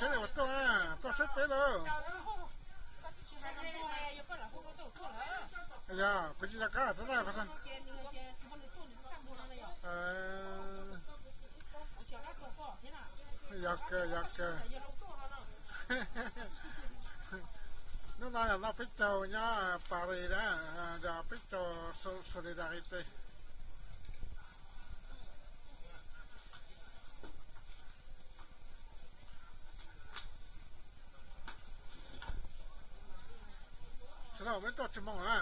Saib ua tuaj, tuaj saib peb lauj. Yog kuv tsis nco qab rau na. Yog kawg, yog kawg. Hnub no yog no peb caug nyob Paris na, yog peb caug Solidarité. Sawv daws peb tuaj tsis moo na.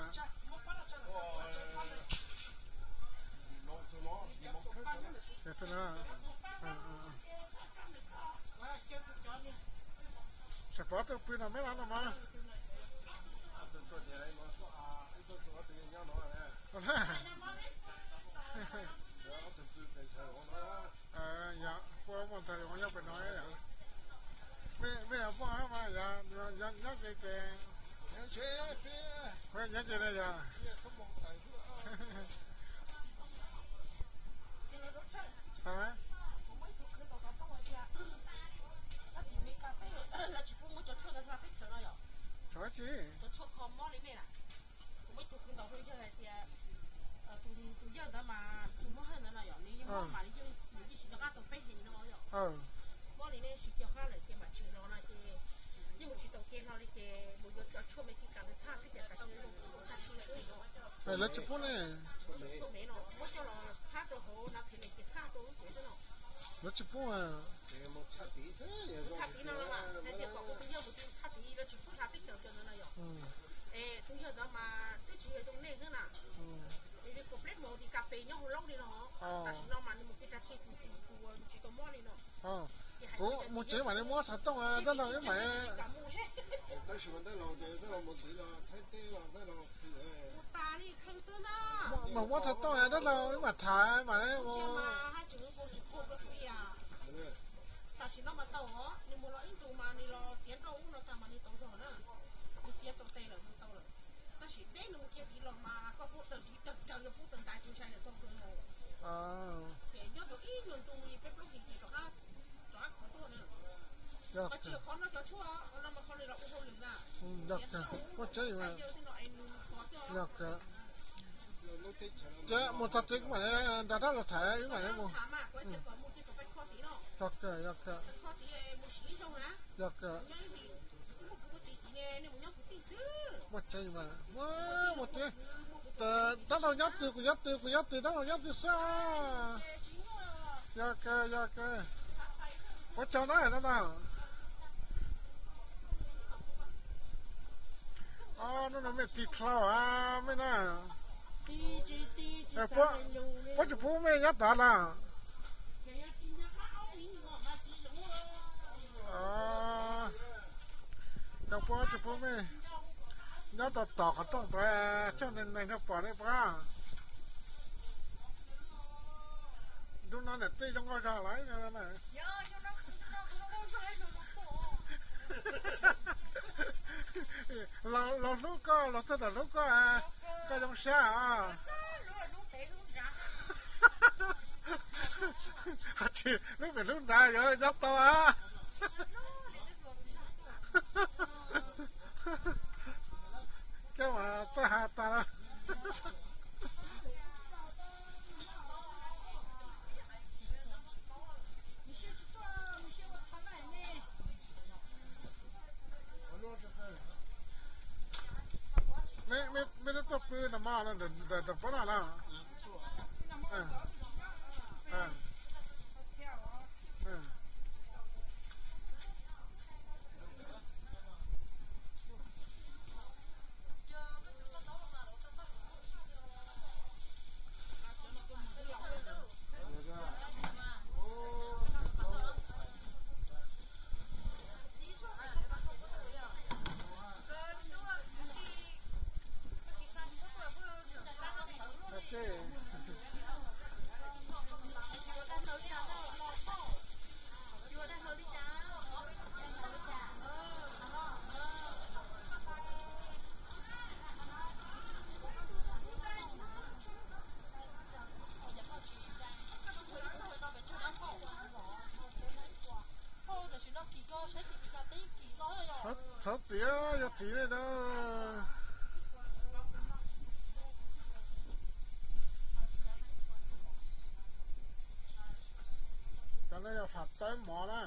Tsis paub twb pw no meb no no mas. Yog, puab muaj ntxhais zoo nyob pem no. Mej muaj mas yog nyob ze ces, nyob ze ne yog. Tshuav tsi? Kuv muaj ib tug kwv ntaus rau yawg hais tias, tus yawg ntawd mas tus Muab Hawj ntawd no yom, nws yeej mob mas nws yeej tsis nco qab tau peb hlis no yom. Mob li nej tsis nco qab lawm ces mam tseem los no ces yeej mus tsis tau kev hlo li ces mus yuav cov tshuaj me tsis kam ntawd txhaj sib tias tam sim no zoo tag tsis li no. Lawv tsis pub ne. Tshuaj me no muab coj los txhab rau hauv no thiaj li ces txhaj rau lub cev xwb no. Lawv tsis pub. Txhaj tid no los mas hais tias kom kuv tus yawg mus txhaj tid, lawv tsis pub hla teb chaws cov ntawd no yom. Es tus yawg ntawd mas twb tsis yog zoo nej xwb na. Es li kuv pleb mus tis kas fes nyob hauv laub li no, tam sim no mas nws mus kev rag tsi tus tus tus tsis tau mob li no. Kuv mus tsev mam li muab xov tooj dab laug ib mam. Mas muab xov tooj dab laug ib mam tham mas ne. Tam sim no mas tau, nws mus los ib ntus mas nws los txiav nroj ub no tag mas nws tau zog na. Nws txiav tau tes lawm nws tau lawm. Tab sis deb nws mus cia tid los mas koj pub daws tid daws daws yuav pub tau ntais tus ntshai lawm txog kawg lawm. Ces nyob rau ib nyuag ntu li peb plaub hlis ces rov qab, rov qab khuav tuaj na. Qhov tsis qhov no cov tshuaj no mas qhov nws los ua hauj lwm na. Yog, mus txog tsev kuv mam nrog dab laug tham wb mam li mus. Yog kawg, yog kawg. Yog kawg. Muaj tseeb mas, muaj tseeb. Dab laug nyob twg kuv nyob twg, kuv nyob twg dab laug nyob twg xwb. Yog kawg, yog kawg. Ua tsaug na dab laug. Ob hnub no mej tig dlhau mej na. Puab tsis pub mej nyob tod los? Cov puab tsis pub mej nyob tau tom qhov rooj tod, txhob neeg neeg nyob pom nej puab. Ntu no niam tij zoo nkauj zog lawm. Luag hlub koj, luag txog tom hlub koj, koj zoo siab os. Tsis hlub pem hlub nrad yuav nyob tau a. Koj mas txawj has tas. Mej lub tuaj pw no mas ntawm puab no na. Cov no yog fam tawb mov na,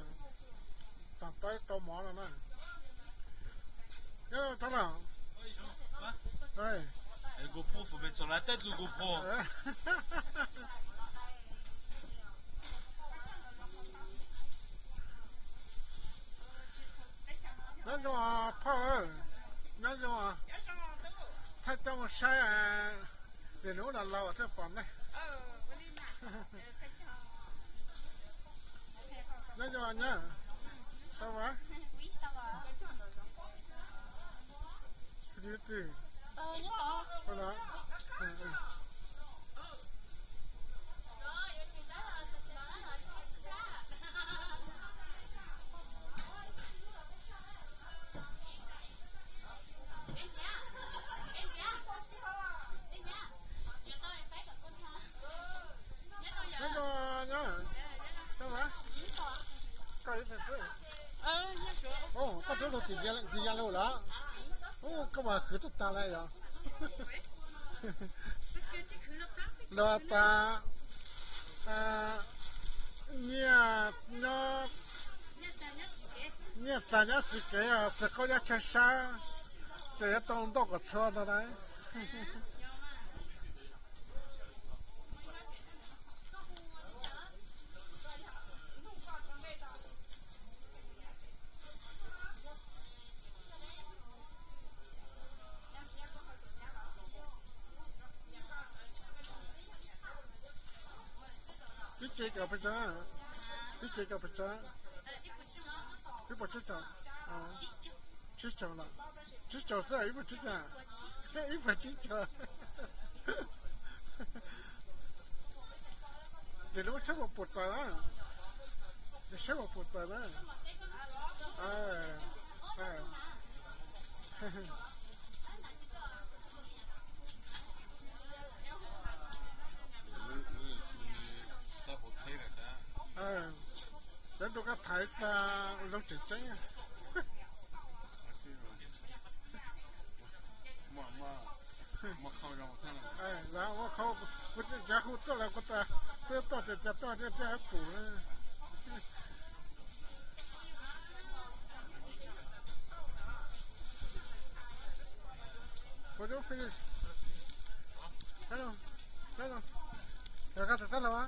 fam tawb rau mov no na. Nyob zoo, nyob zoo phauj, nyob zoo, thaij coj mus saib, vim nws ub no laus thiaj pom nej. Nyob zoo nyab, sao vas? Nyob zoo, nyob zoo, koj ib txhia xwb. Koj twb lug tim Yas Lug lawm. Koj mas khwv tag tag lawm yog. Los tas, nyiaj nyob, nyiaj txag nyob tsis kev, xwm qaub nyob tshaib sab, ces yuav tau ntoj kom txhua ntag na. Ib tsev cov pes tsawg? Ib tsev cov pes tsawg? Ib puas tsib caug? Tsib caug los? Tsib caug xwb, ib puas tsib caug? Ib puas tsib caug. Ces lub tsheb puas puas taws na? Ces tsheb puas puas taws na? Lawv nrog koj thaiv tag zoo tseem ceeb. Lawv ua qhov kuv tsis ncav hu tuaj lawv kuv tas, twb tuaj tias cas tuaj thiaj thiaj pum na. Kuv tus Philip, yog koj tus tab laug a?